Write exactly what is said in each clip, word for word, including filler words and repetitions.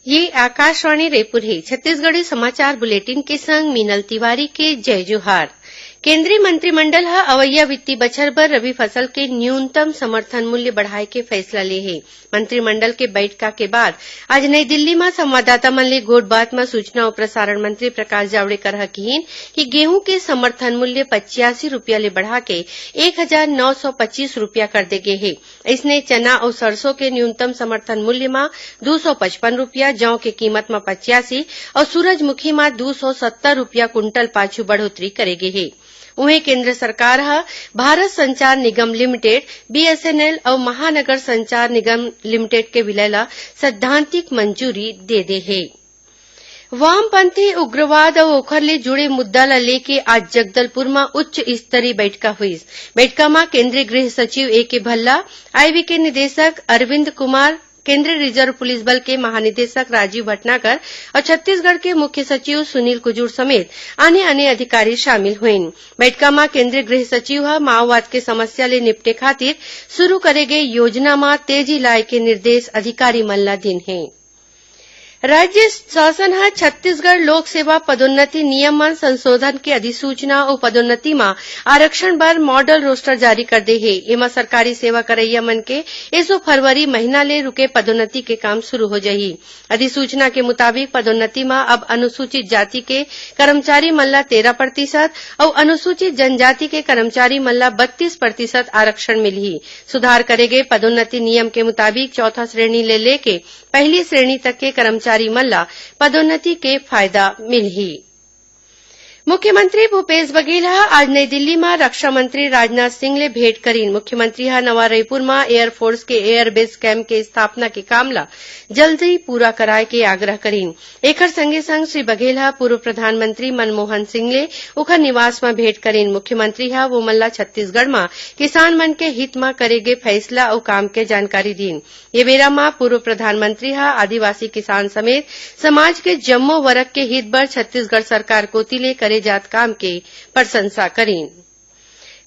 ये आकाशवाणी रायपुर हे। छत्तीसगढ़ी समाचार बुलेटिन के संग मीनल तिवारी के जय जोहार। केंद्रीय मंत्रिमंडल ह अवइया वित्तीय बछर बर रबी फसल के न्यूनतम समर्थन मूल्य बढ़ाए के फैसला ले हे। मंत्रिमंडल के बैठका के बाद आज नई दिल्ली म संवाददाता मन ले गोठबात म सूचना अउ प्रसारण मंत्री प्रकाश जावड़ेकर ह किहीन कि गेहूं के समर्थन मूल्य पचासी रुपया ले बढ़ा के एक हजार नौ सौ पच्चीस रुपया कर दे गे हे। अइसने चना अउ सरसों के न्यूनतम समर्थन मूल्य म दू सौ पचपन रुपया, जौ के कीमत म पचासी अउ सूरजमुखी म दू सौ सत्तर रुपया कुंटल पाछू बढ़ोतरी करे गे हे। उहें, केंद्र सरकार ह भारत संचार निगम लिमिटेड, बीएसएनएल अउ महानगर संचार निगम लिमिटेड के विलय ल सैद्धांतिक मंजूरी दे दे हे। वामपंथी उग्रवाद अउ ओखर ले जुड़े मुद्दा ल लेके आज जगदलपुर म उच्च स्तरीय बैठका होइस। बैठका म केंद्रीय गृह सचिव ए के भल्ला, आईबी के निदेशक अरविंद कुमार, केंद्रीय रिजर्व पुलिस बल के महानिदेशक राजीव भटनागर अउ छत्तीसगढ़ के मुख्य सचिव सुनील कुजूर समेत आने-आने अधिकारी शामिल होइन। बैठका म केंद्रीय गृह सचिव ह माओवाद के समस्या ले निपटे खातिर शुरू करे गे योजना म तेजी लाए के निर्देश अधिकारी मन ल दीन हे। राज्य शासन ह छत्तीसगढ़ लोक सेवा पदोन्नति नियम म संशोधन के अधिसूचना अउ पदोन्नति म आरक्षण बर मॉडल रोस्टर जारी कर दे हे। एमा सरकारी सेवा करइया मन के एसो फरवरी महीना ले रुके पदोन्नति के काम शुरू हो जाही। अधिसूचना के मुताबिक पदोन्नति म अब अनुसूचित जाति के कर्मचारी मन ल तेरह प्रतिशत अउ अनुसूचित जनजाति के कर्मचारी मन ल बत्तीस प्रतिशत आरक्षण मिलही। सुधार करे गे पदोन्नति नियम के मुताबिक चौथा श्रेणी ले लेके पहली श्रेणी तक के कर्मचारी मन ल पदोन्नति के फायदा मिलही। मुख्यमंत्री भूपेश बघेल ह आज नई दिल्ली म रक्षा मंत्री राजनाथ सिंह ले भेंट करीन। मुख्यमंत्री ह नवा रईपुर म एयर फोर्स के एयर बेस कैंप के स्थापना के काम ल जल्दी पूरा कराए के आग्रह करीन। एखर संगे संग श्री बघेल ह पूर्व प्रधानमंत्री मनमोहन सिंह ले ओखर निवास म भेंट करीन। मुख्यमंत्री ह वो मन ल छत्तीसगढ़ म किसान मन के हित म करे गे फैसला अउ काम के जानकारी दीन। ये बेरा म पूर्व प्रधानमंत्री ह आदिवासी किसान समेत समाज के जम्मो वर्ग के हित बर छत्तीसगढ़ सरकार कोति ले करे जात काम के प्रशंसा करीन।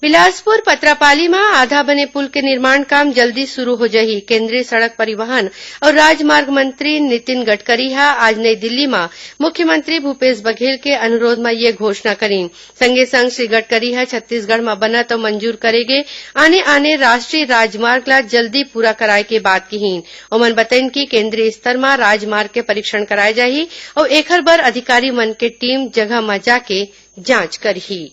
बिलासपुर पतरापाली म आधा बने पुल के निर्माण काम जल्दी शुरू हो जाही। केंद्रीय सड़क परिवहन अउ राजमार्ग मंत्री नितिन गडकरी ह आज नई दिल्ली म मुख्यमंत्री भूपेश बघेल के अनुरोध म ये घोषणा करीन। संगे संग श्री गडकरी ह छत्तीसगढ़ म बनत अउ मंजूर करे गे आने-आने राष्ट्रीय राजमार्ग ला जल्दी पूरा कराए के बात किहीन। ओमन बतइन कि केंद्रीय स्तर म राजमार्ग के परीक्षण कराए जाही अउ एखर बर अधिकारी मन के टीम जगह म जाके जांच करही।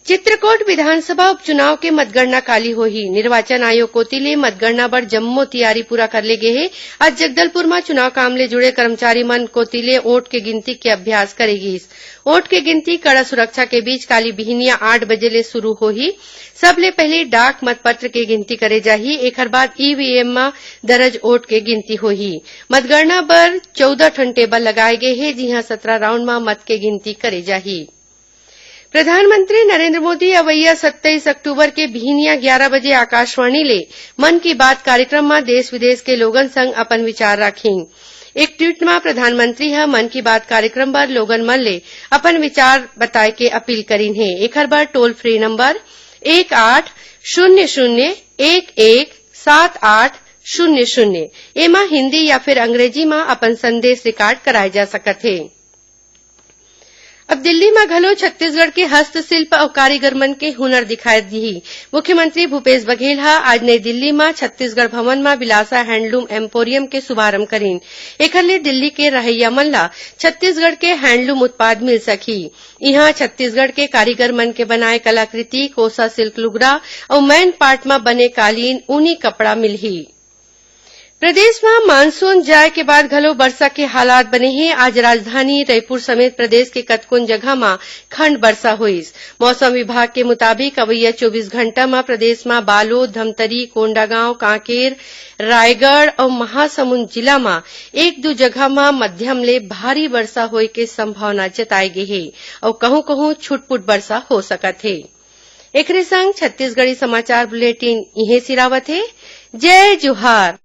चित्रकोट विधानसभा उपचुनाव के मतगणना काली होही। निर्वाचन आयोग कोति ले मतगणना बर जम्मो तियारी पूरा कर ले गे हे। आज जगदलपुर म चुनाव काम ले जुड़े कर्मचारी मन कोति ले वोट के गिनती के अभ्यास करे गिस। वोट के गिनती कड़ा सुरक्षा के बीच काली बिहिनिया आठ बजे ले शुरू होही। सबले पहिली डाक मतपत्र के गिनती करे जाही, एखर बाद ईवीएम म दर्ज वोट के गिनती होही। मतगणना बर चौदह ठन टेबल लगाए गे हे, जिहां सत्रह राउंड म मत के गिनती करे जाही। प्रधानमंत्री नरेंद्र मोदी अवइया सत्ताईस अक्टूबर के बिहिनिया ग्यारह बजे आकाशवाणी ले मन की बात कार्यक्रम म देश विदेश के लोगन संग अपन विचार राखिन। एक ट्वीट म प्रधानमंत्री ह मन की बात कार्यक्रम बर लोगन मन ले अपन विचार बताए के अपील करीन हे। एखर बर टोल फ्री नंबर एक आठ शून्य शून्य एक एक सात आठ शून्य शून्य, एमा हिंदी या फिर अंग्रेजी म अपन संदेश रिकॉर्ड कराए जा सकत हे। अब दिल्ली म घलो छत्तीसगढ़ के हस्तशिल्प अउ कारीगर मन के हुनर दिखाए दिही। मुख्यमंत्री भूपेश बघेल ह आज नई दिल्ली म छत्तीसगढ़ भवन म बिलासा हैंडलूम एम्पोरियम के शुभारंभ करीन। एखर ले दिल्ली के रहइया मन ल छत्तीसगढ़ के हैंडलूम उत्पाद मिल सकही। इहां छत्तीसगढ़ के कारीगर मन के बनाए कलाकृति, कोसा सिल्क लुगरा अउ मैन पाट म बने कालीन, ऊनी कपड़ा मिलही। प्रदेश म मानसून जाए के बाद घलो बरसा के हालात बने हे। आज राजधानी रईपुर समेत प्रदेश के कतकोन जगह म खंड बरसा होइस। मौसम विभाग के मुताबिक अवइया चौबीस घंटा म प्रदेश म बालोद, धमतरी, कोंडागांव, कांकेर, रायगढ़ अउ महासमुंद जिला म एक दू जगह म मध्यम ले भारी बरसा होए के संभावना जताए गे हे अउ कहूं-कहूं छुटपुट बरसा हो सकत हे। एखरे संग छत्तीसगढ़ी समाचार बुलेटिन इहें सिरावत हे। जय जोहार।